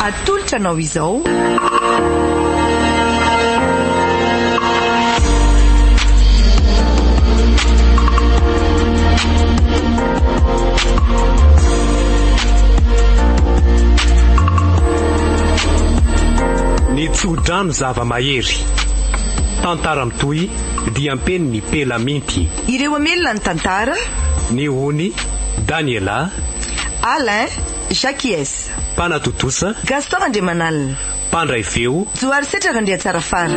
Atolotra anao izao. Ny tsodrano zava-mahery. Tantara mitohy diam-penin'i Pelaminty. Ireo hamelona ny tantara. Ny ony, Daniela. Alain, Jacquies. Mpanatontosa. Gaston Randriamanalina. Mpandray feo. Joharisetra Randriatsarafara.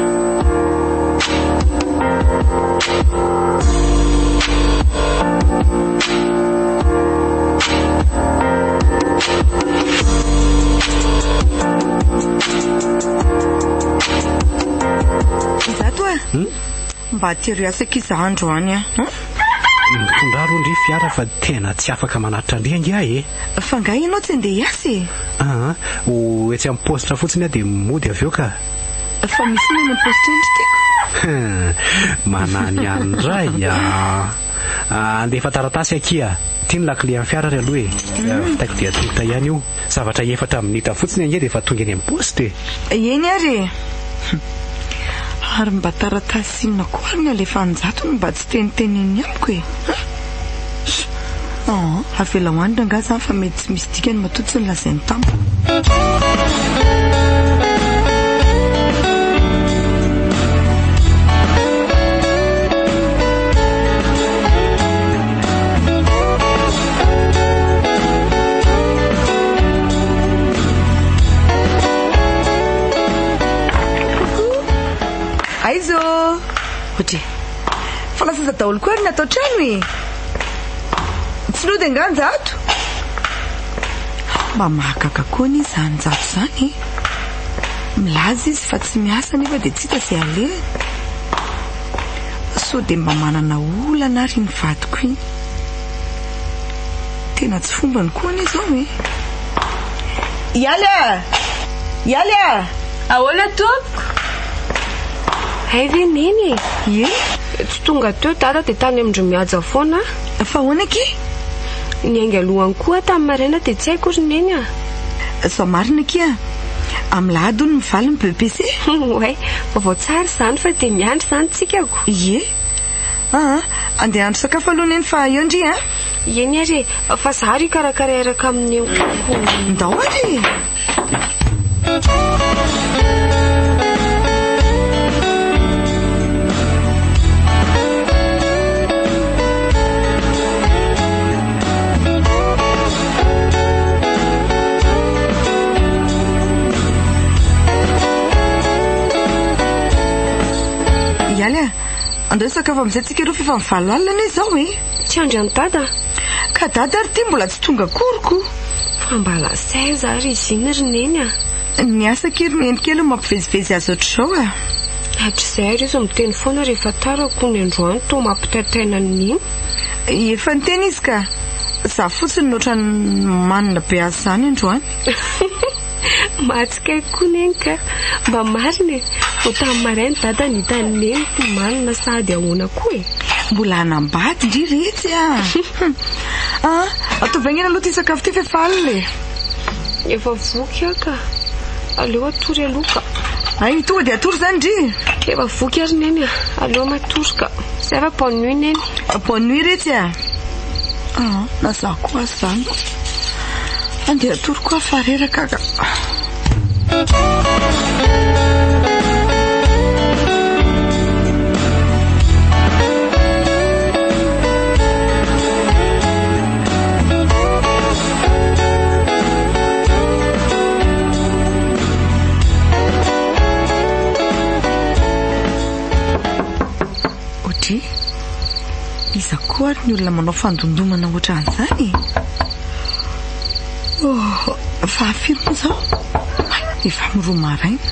Izato a! Mba atero hiasa akia za androany a! Mitondrà aloha ndry fiara fa tena tsy afaka manatitra ndry ange aho e! Fa nga ianao tsy andeha hiasa e? Aa, ho etsy amin'ny paositra fotsiny aho dia mody avy eo ka. Fa misy inona eny amin'ny paositra eny ry tiako? Manany ihany indray a! Handefa taratasy akia. Ity ny lakile an'ny fiara ry aloha e. Vitaiko dia tongotra ihany io. Zavatra efatra minitra fotsiny ange dia efa tonga eny amin'ny paositra e. Eny ary e. Ary mba taratasy inona koa ary ny alefa an'Jato no mba tsy teniteneniny amiko e? An! Avelao any rangahy izany fa mety tsy misy dikany matoa tsy nolazainy tamiko. Coucou! Aiza ô! Ohatry. Fa lasa aiza daholo koa ary ny ato an-trano e? Tsy nody angaha Njato? Mba mahagaga koa anie izany Njato izany e! Milaza izy fa tsy miasa nefa dia tsy hita izay alehany. Sao dia mba manana olana ary iny vadiko iny. Tena tsy fombany koa anie izao e! Ialy a! Ialy a! Ahoana tompoko? Hay ve Neny e? Ie. Tsy tonga teo Dada dia tany amin-dry Mihaja foana aho. Fa ahoana akia? Niainga alohany koa aho tamin'ny maraina dia tsy haiko ry Neny a. Zao marina akia. Amin'ny lahady hono mivaly ny BEPC. Oay, vaovao tsara izany fa dia miandry izany tsika ko. Ie. Aa, andeha hahandro sakafo aloha Neny fa eo ndry a. Eny ary e, fa za ary hikarakara hiaraka amin'i Neny koa ko. Ndao ary e. Ialy a, andao hisakafo amin'izay tsika roa f'efa mivalo alina anie izao e. Tsy andry an'i Dada. Ka Dada ary ity mbola tsy tonga akory ko. Fa mba lasa aiza ary izy iny ry Neny a? Ny asa akia ry Neny kely no mampivezivezy azy ohatr'izao a. Hatrizay ary izy miteny foana rehefa tara ko ny androany toa mampitaintaina an'i Neny. Efa niteny izy ka. Za fotsiny no ohatran'ny manina be azy izany androany. Mahatsikaiky koa Neny ka. Mba marina e. Vao tamin'ny maraina Dada nahita an'i Neny toa manina sahady ahoana koa e. Mbola hanambady ndry retsy a! Ah, ataovy haingana aloha ity sakafo ity fa efa alina e. Efa voky aho ka. Aleo hatory aloha ka. Hay, tonga dia hatory izany ndry? Efa voky ary Neny a. Aleo matory ka. Zay fa bonne nuit Neny. Bonne nuit retsy a. Ah, na za koa aza izany. Andeha hatory koa aho fa reraka ka. Audrey, iza koa ary ny olona manao fandondomana ohatran'izany e? Oh, fa firy moa izao? Hay, efa amin'ny roa maraina.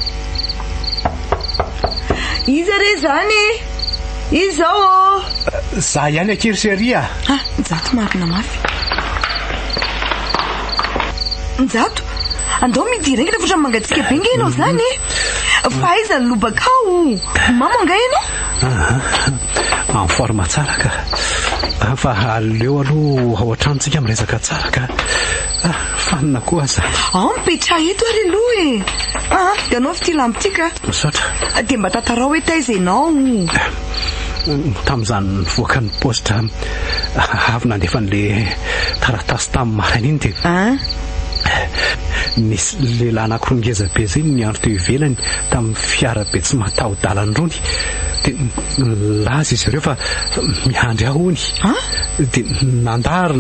Iza re izany e? Iza izao ô? Za ihany akia ry chérie a! Ah, Njato marina mafy. Njato, andao midira haingana fa ohatran'ny mangatsiaka be nge ianao izany e! Fa aiza ny lobakao? Mamo angaha ianao? Aha, en forme tsara ka. Fa aleo aloha ao an-trano tsika miresaka tsara ka. Ah, fanina koa aza. Ao mipetraha eto ary aloha e. Ah, dia anaovy ity lamba ity ka. Misaotra. Dia mba tantarao hoe taiza ianao. Tamin'izany nivoaka ny paositra avy nandefa an'ilay taratasy tamin'ny maraina iny dia Ah. nisy lehilahy anankiroa ngeza be izay niandry teo ivelany tamin'ny fiara be tsy mataho-dalana irony. Dia nilaza izy ireo fa miandry ahy hono. Dia nandà ary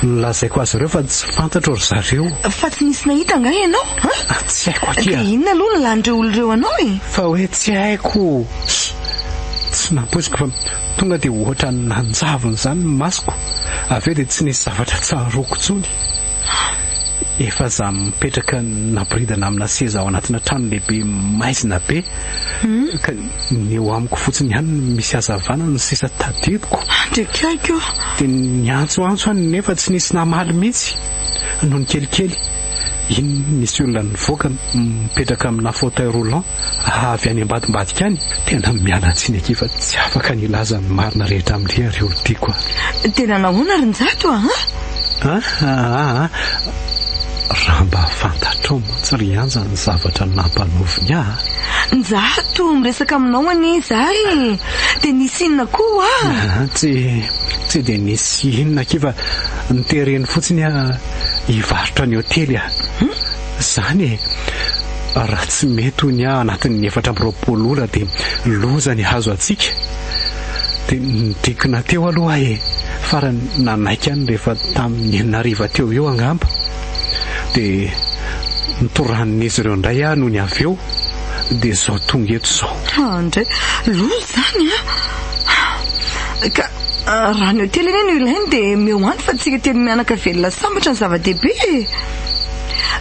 nolazaiko azy ireo fa tsy fantatro ry zareo. Fa tsy nisy nahita angaha ianao? Ah, tsy haiko akia. Dia inona aloha no lanin'ireo olona ireo anao e? Fa hoe tsy haiko. Tsy nampoiziko fa tonga dia ohatran'ny nanjavona izany ny masoko. Avy eo dia tsy nisy zavatra tsaroako intsony. Efa za mipetraka naboridana amina seza ao anatina trano lehibe maizina be ka ny eo amiko fotsiny ihany no misy hazavana no sisa tadidiko. Andriakaiky o! Dia niantsoantso aho nefa tsy nisy namaly mihitsy. Nony kelikely, iny nisy olona nivoaka mipetraka amina fauteuil roulant avy any ambadimbadika any. Tena miala tsiny akia fa tsy afaka ny hilaza ny marina rehetra amin-dry ry olon-tiako a. Dia nanao ahoana ry Njato a? A a a Raha mba fantatrao mantsy ry Anja ny zavatra nampanaoviny ahy a! Njato, miresaka aminao anie izaho e! Dia nisy inona koa a? Tsy tsy dia nisy inona akia fa notereny fotsiny aho hivarotra ny hotely a! Izany e! Raha tsy mety hoy aho anatin'ny 24 ora dia loza ny hazo antsika. Dia nidrikina teo aloha aho e! Farany nanaiky ihany rehefa tamin'ny enina hariva teo eo angamba. Dia notoranin'izy ireo indray aho nony avy eo, dia izao tonga eto izao. Andray, loza izany an! Ka raha ny hotely anie no ilainy dia omeo any fa tsika telo mianaka velona sambatra ny zava-dehibe e!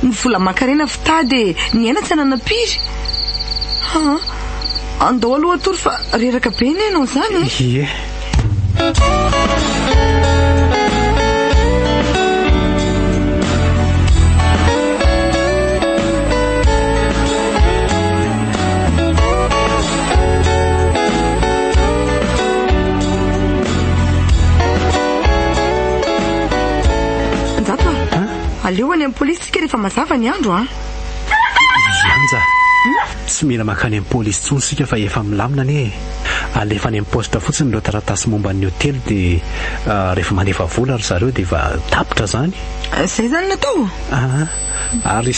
Ny vola aman-karena fitady e, ny aina tsy ananam-piry. Aa, andao aloha hatory fa reraka be anie ianao izany e. Ie. Njato a! Aleo any amin'ny polisy tsika rehefa mazava ny andro a! Ianja, tsy mila mankany amin'ny polisy intsony isika fa efa milamina anie e! Alefa any amin'ny poste fotsiny ireo taratasy momba ny hotely dia rehefa mandefa vola ry zareo dia efa tapitra izany. Izay izany no atao? Aa, ary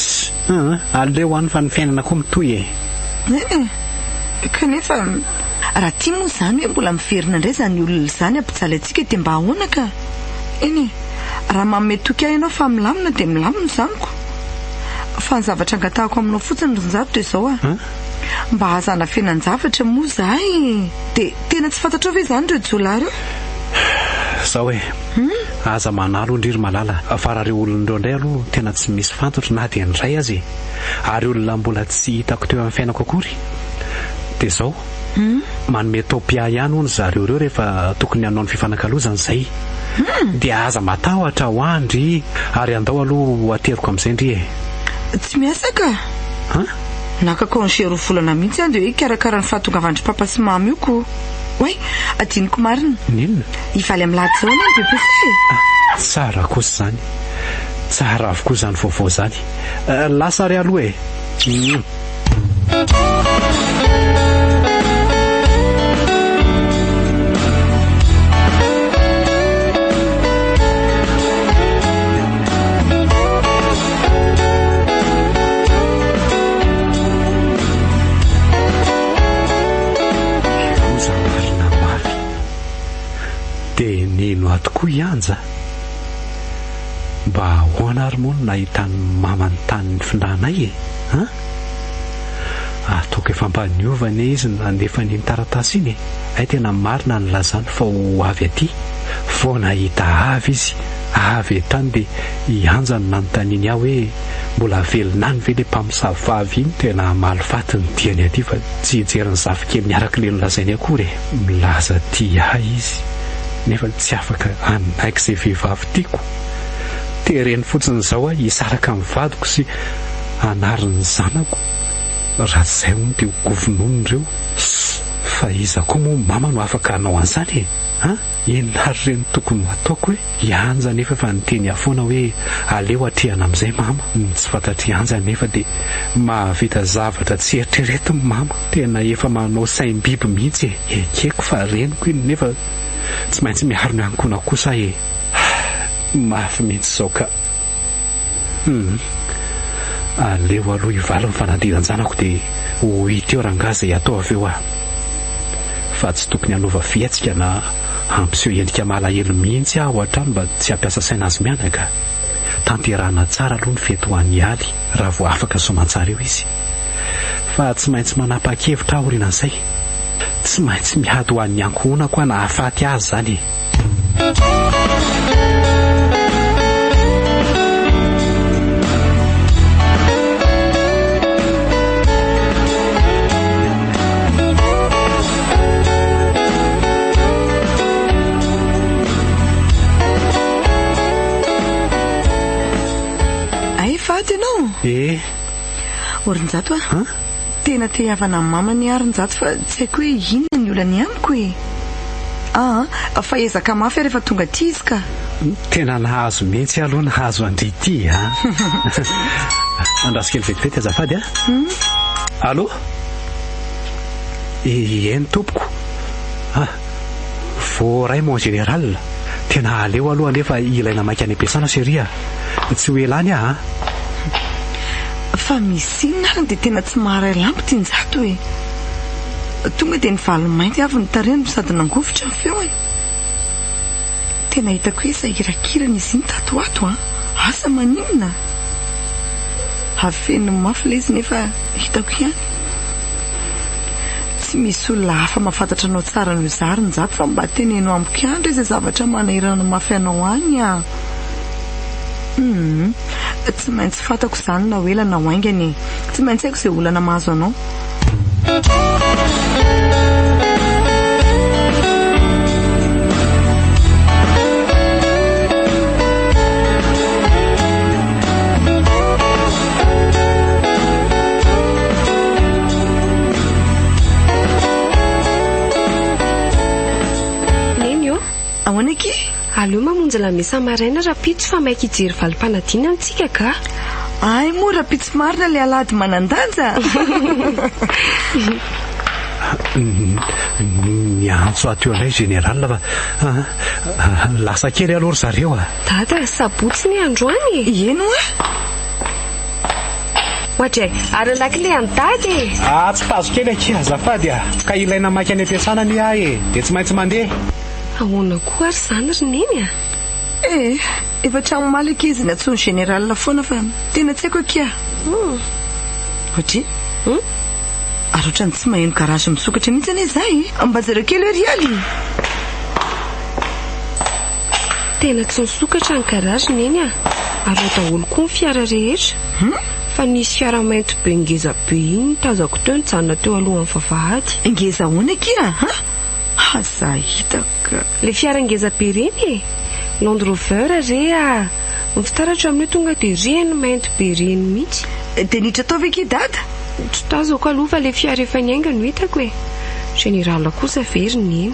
aa, aleo any fa ny fiainana koa mitohy e! Ee, kanefa raha tia moa izany hoe mbola miverina indray izany olona izany hampijaly antsika dia mba ahoana ka? Eny e! Raha manome toky ahy ianao fa milamina dia milamina izany ko. Fa ny zavatra angatahako aminao fotsiny ry Njato dia izao a. Mba aza anafenan-javatra moa izahay e. Dia tena tsy fantatrao ve izany ireo jiolahy ireo? Izao e. Aza manalo hoy ndry ry Malala fa raha ireo olona ireo indray aloha tena tsy misy fantatro na dia ny iray aza e. Ary olona mbola tsy hitako teo amin'ny fiainako akory. Dia izao. Manome topia ihany hono zareo ireo rehefa tokony hanao ny fifanakalozana izay. Dia aza matahotra hoa ndry ary andao aloha ho ateriko amin'izay ndry e. Tsy miasa ka. An? Naka congé roa volana mihitsy aho dia hoe hikarakara ny fahatongavan-dry papa sy mama io ko. Oay, adinoko marina. N'inona? Hivaly amin'ny lahady izao anie ny BEPC e. Tsara kosa izany. Tsara avokoa izany vaovao izany. Lasa ary aloha e. Loza marina mafy. Dia nino ahy tokoa i Anja. Mba ahoana ary moa no nahitan'ny mamany tany nifindranay e? An? Ataoko efa mba niova anie izy nandefa an'iny taratasy iny e! Hay tena marina ny nilazany fa ho avy aty. Vao nahita avy izy avy hatrany dia i Anja no nanontaniany ahy hoe mbola velona any ve ilay mpamosavy vavy iny? Tena hamaly faty ny diany aty fa tsy hijery ny zafikeliny araka ilay nolazainy akory e! Milaza tia ahy izy nefa tsy afaka hanaiky izay vehivavy tiako. Tereny fotsiny izao aho hisaraka amin'ny vadiko sy hanary ny zanako. Raha tsy izay hono dia ho govinonina ireo. Fa iza koa moa mama no afaka hanao an'izany e? An? Inona ary re no tokony ho ataoko e? I Anja anefa efa niteny ahy foana hoe aleo atrehana amin'izay mama. Ny tsy fantatr'i Anja anefa dia mahavita zavatra tsy eritreretiny mama. Tena efa manao saim-biby mihitsy e! Ekeko fa reniko iny nefa tsy maintsy miaro ny ankohonako kosa aho e! Mafy mihitsy izao ka! Hum. Aleo aloha hivaly ny fanadiran-janako dia ho hita eo rangahy izay hatao avy eo ah. Fa tsy tokony hanova fihetsika na hampiseho endrika malahelo mihitsy aho hatrany mba tsy hampiasa saina azy mianaka. Tanterahana tsara aloha ny fety ho an'i Ialy raha vao afaka soamantsara eo izy. Fa tsy maintsy manapa-kevitra aho aorianan'izay. Tsy maintsy miady ho an'ny ankohonako aho na hahafaty azy izany e. Ay faty ianao? Eh. Orinjato a. Tena te hihavana amin'ny mama anie ary Njato fa tsy haiko hoe inona ny olany amiko e! Aa fa ezaka mafy aho rehefa tonga aty izy ka! Tena nahazo mihitsy aloha nahazo an-dry ity a! Andraso kely vetivety azafady a! Allô? Eny tompoko! Ah! Voaray mon général! Tena aleo aloha anefa ilaina maika any am-piasana chérie a! Tsy ho ela any aho an! Fa misy inona ary dia tena tsy maharay lampy ity Njato e! Tonga dia nivalo mainty avy ny tarehiny no sady nangovitra ny feony. Tena hitako hoe sahirakirana izy iny tato ho ato an! Asa maninona? Afeniny mafy ilay izy nefa hitako ihany. Tsy misy olona hafa mahafantatra anao tsara noho izaho ry Njato fa mba teneno amiko ihany re izay zavatra manahirana mafy anao any an! Humm. Tsy maintsy fantako izany na ho ela na ho haingana e. Tsy maintsy haiko izay olana mahazo anao. Neny ô! Ahoana akia? Aleo mamonjy lamesa maraina rahampitso fa maika hijery valim-panadinana tsika ka. Hay moa rahampitso marina ilay alahady manan-danja. Niantso ahy teo indray général fa lasa kely aloha ry zareo a. Dada, sabotsy ny androany e. Eny hoa. Ohatry e, ary ny lakile an'i Dada e. Ah, tsy tazo kely akia azafady a. Ka ilaina maika any am-piasana anie ahy e, dia tsy maintsy mandeha. Ahoana koa ary izany ry Neny a? Eh, efa hatramin'ny omaly akia izy nantsoin'ny général foana fa tena tsy haiko akia. Ohatry? Ary ohatran'ny tsy maheno garage misokatra mihitsy anie izaho e. Mba jereo kely hoe ry Aly. Tena tsy nisokatra ny garage Neny a! Ary ao daholo koa ny fiara rehetra. Fa nisy fiara mainty be ngeza be iny tazako teo nijanona teo alohan'ny vavahady. Ngeza ahoana akia a? Aza hita ka. Ilay fiara ngeza be ireny e! Land Rover re a! Ny fitaratra amin'io tonga dia ireny mainty be ireny mihitsy. Dia niditra tao ve akia Dada? Tsy tazako aloha fa ilay fiara efa niainga no hitako e! Général kosa ve ry Neny?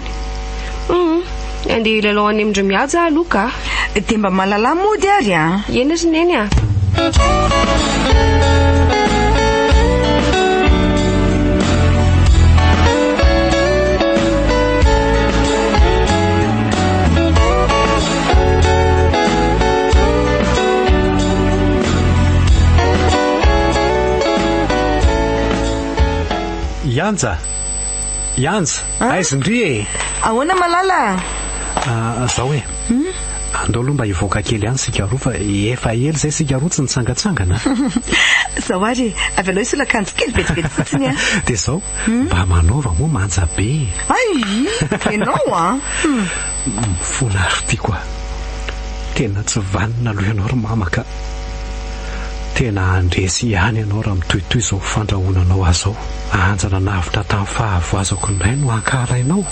Hum! Andeha hilalao any amin-dry Mihaja aho aloha ka! Dia mba malalà mody ary a! Eny ry Neny a! Ianja! Ianja! Aiza ndry e? Ahoana malala? Ah, zao e. Andao aloha mba hivoaka kely any isika roa fa efa ela izay isika roa tsy nitsangantsangana. Zao ary e, avelao hisolo akanjo kely vetivety fotsiny a. Dia zao, mba manaova moa manja be e. Ay, ianao an! Mifona ary tiako a. Tena tsy vanona aloha ianao ry mama ka. Tena handresy ihany ianao raha mitohitohy izao fandrahonanao ahy izao. Anja nanavotra tamin'ny fahavoazako indray no ankahalainao?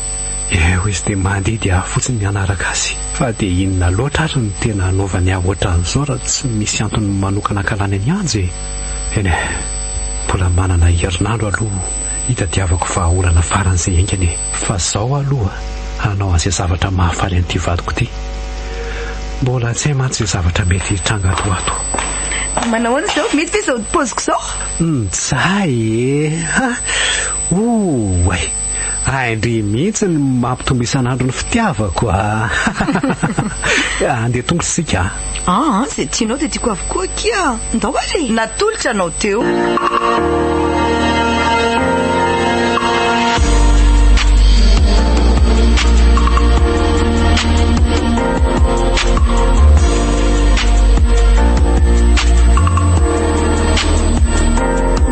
Eo izy dia mandidy ahy fotsiny ny hanaraka azy. Fa dia inona loatra ary no tena hanaovany ahy ohatran'izao raha tsy misy antony manokana ankahalany an'i Anja e? Eny e, mbola manana herinandro aloha. Hitadiavako vahaolana faran'izay haingana e! Fa zao aloha hanao an'izay zavatra mahafaly an'ity vadiko ity. Mbola tsy hay mantsy izay zavatra mety hitranga ato ho ato. Manao ahoana izao? Mety ve izao paoziko izao? Njay e! Ha! Oay! Hain-dry mihitsy ny mampitombo isan'andro ny fitiavako a! Andeha tongotra isika a! Aa, izay tianao dia tiako avokoa akia! Ndao ary e! Natolotra anao teo.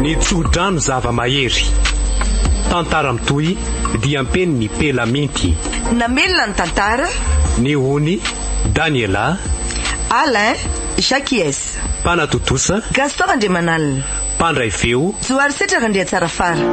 Ny tsodrano zava-mahery. Tantara mitohy diam-penin'i Pelaminty. Namelona ny tantara. Ny ony, Daniela. Alain, Jacquies. Mpanatontosa. Gaston Randriamanalina. Mpandray feo. Johary Setra Randriatsarafara.